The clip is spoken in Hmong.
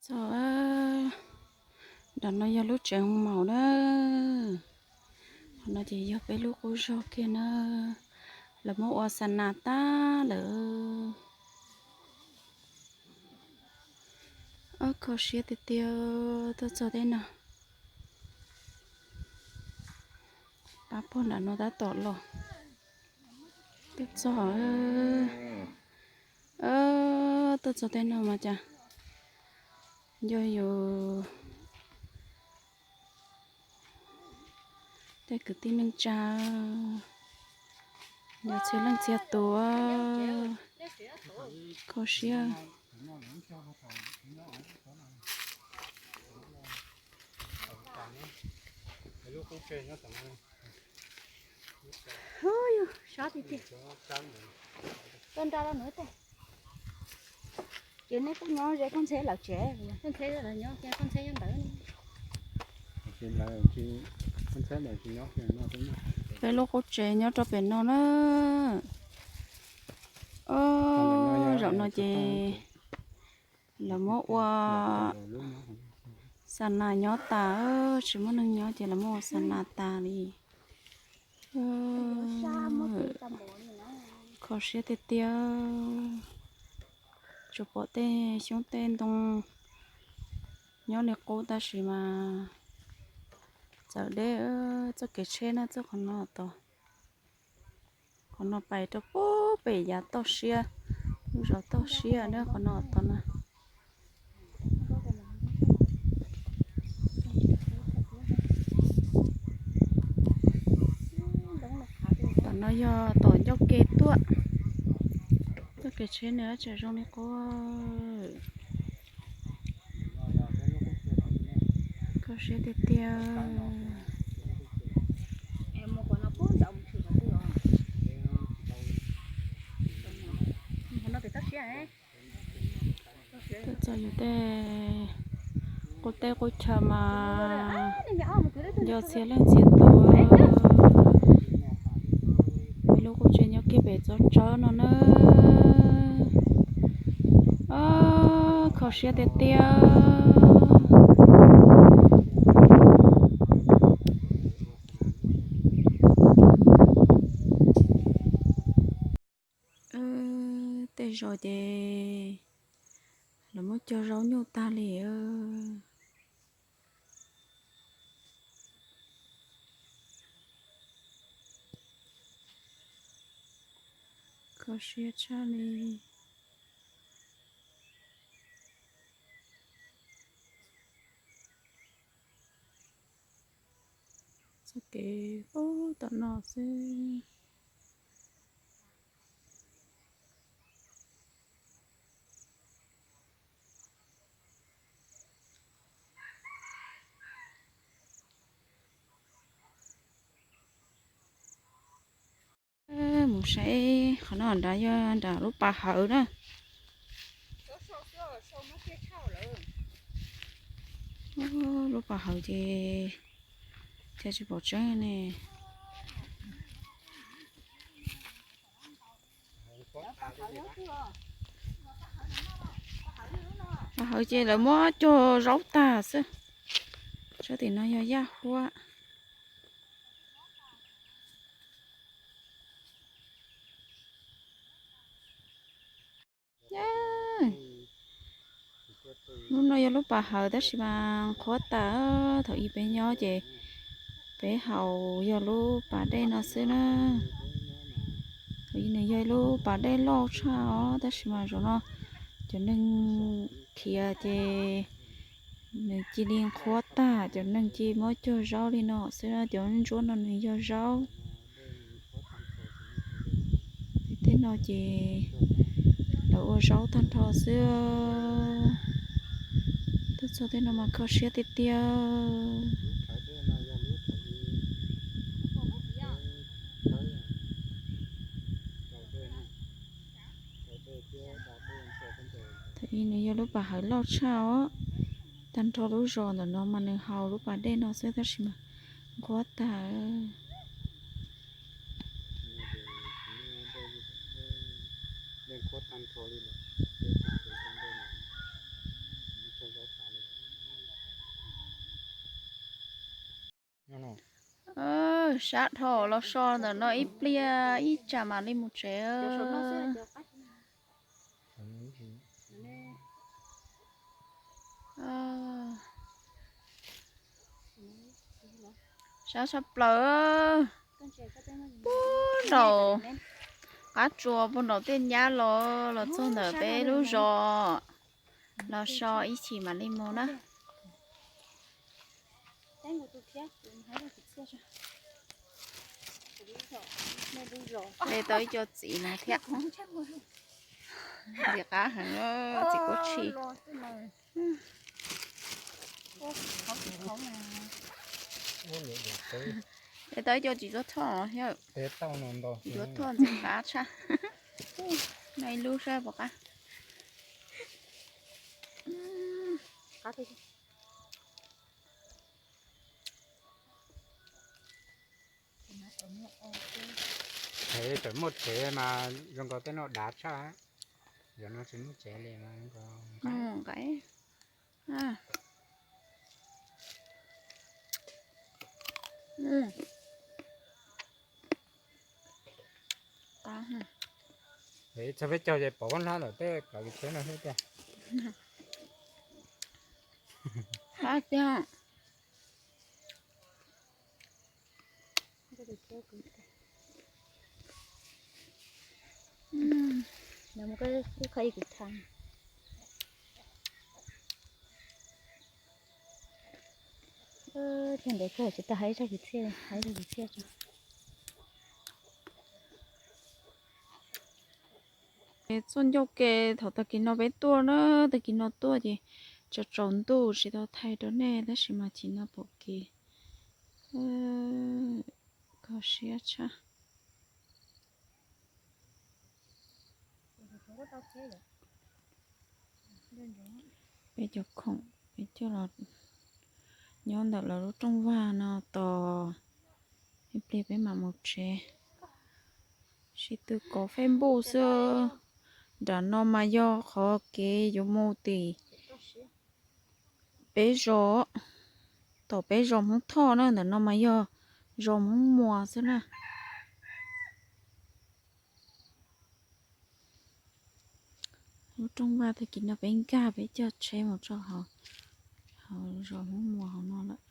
Txog, nram no yog lub tsev maum na. Qhov no ces yog peb lub qub zog kiag na. Lawv muab ua xa nas tag lawm. Ob, kho siab tiag tiag, tuaj txog tej no. Pab pog nram no tab tom los. Tuaj txog, tuaj txog tej no mas cas nco yus tej kwv tij neej tsa, nco txhia leej txhia tus, kho siab. Sab tiag tiag. Tuaj nrau rau nws tes. Ces neb kuj nyob ze koj ntxheb lawm tsev, koj ntxheb lawm nyob kiag, koj ntxheb nyob ntawd. Peb lub qub tsev nyob rau pem no na. Zaum no ces lawv muab ua xa nas nyob tas, tsis muaj neeg nyob ces lawv muab ua xa nas tas li. Kho siab tiag tiag. Tsuas pom tej xyoob tej ntoo nyob li qub tab sis mas txawm deb. Txoj kev tsheb na txoj qhov no tod, qhov no pais rau pem yav toj siab, lub zos toj siab na qhov no tod na. Tom no yog tom ncauj ke tuaj, txoj kev tsheb na tseem zoo li qub. Kho siab tiag tiag. Tuaj txog yus tej qub teb qub chaw mas nco txhia leej txhia tus. Peb lub qub tsev nyob kiag pem txoj tsawb no na. Kho siab tiag tiag. Tej zaum ces lawv muab cog zaub nyuj tag li. Kho siab tshaj li. Txoj kev puag tom no xwb. Mus saib qhov no nrad yog nram lub pas hawv na. Lub pas hawv ces cas tsis pom tseeb ne. Pas hawv ces lawv muab cog zaub tag xwb. Sab tim no yog yaj huab. Lub no yog lub pas hawv tab sis mas qhuav tas. Thaum ub peb nyob ces peb haus yog lub pas dej no xwb na. Thaum ub nws yog lub pas dej loj tshaj os tab sis mas zaum no cov neeg khiav ces nws cia li qhuav tag, cov neeg cia li muab cog zaub li no xwb, cov ntsuab no nws yog zaub. Tej no ces lawv ua zaub tag nrho xwb. Tuaj txog tej no mas kho siab tiag tiag. Thaum ub nws yog lub pas hawv loj tshaj os. Tag nrho lub zos ntawm no mas nws haus lub pas dej no xwb tab sis mas nqhuab tag. Sab dhau los so ntawm no ib pliag ib tsam mam li mus tsev. Sab sab plaws puag nraum qab tsuas, puag nraum tej nyab los los txog ntawm peb lub zos, los so ib chim mam li mus na. Hle tau ib co txiv no thiab. Ntxim qab heev, txiv kuv tshis. Hle tau ib co txiv cuab thoj thiab. Cuab thoj ntxim qab tshaj. Noj ib lub saib puas qab. Tseem muaj tsev mas zoo nkaus tej no dav tshaj. Yog no tsis muaj tsev li mas nqaim. Txog peb caug ces pom koj hlab ntawm tej plaws kev tsheb no thiab tiag. Qab tiag. Thiab ntawd kawg tsis tau hais zaj kwv txhiaj, hais zaj kwv txhiaj tso. Txoj ncauj ke thaum tag kis no peb tuaj na, tag kis no tuaj ces tsaus tsaus ntuj tsis tau thaij rau nej tab sis mas chim no pom kev kho siab tshaj. Peb cov khoom peb coj los nyob ntawm lawv lub rooj vag no tos, ib pliag peb mam mus tsev. Sib tw kov Facebook xwb, nram no mas yog qhov kev yuav mus tim peb zos, tom peb zos Hmoob Thoj na, ntawm no mas yog zos Hmoob Muas xwb na. Lub rooj vag tag kis no peb nkag peb coj tsheb mus rau hauv zos Hmoob Muas hauv no lawm.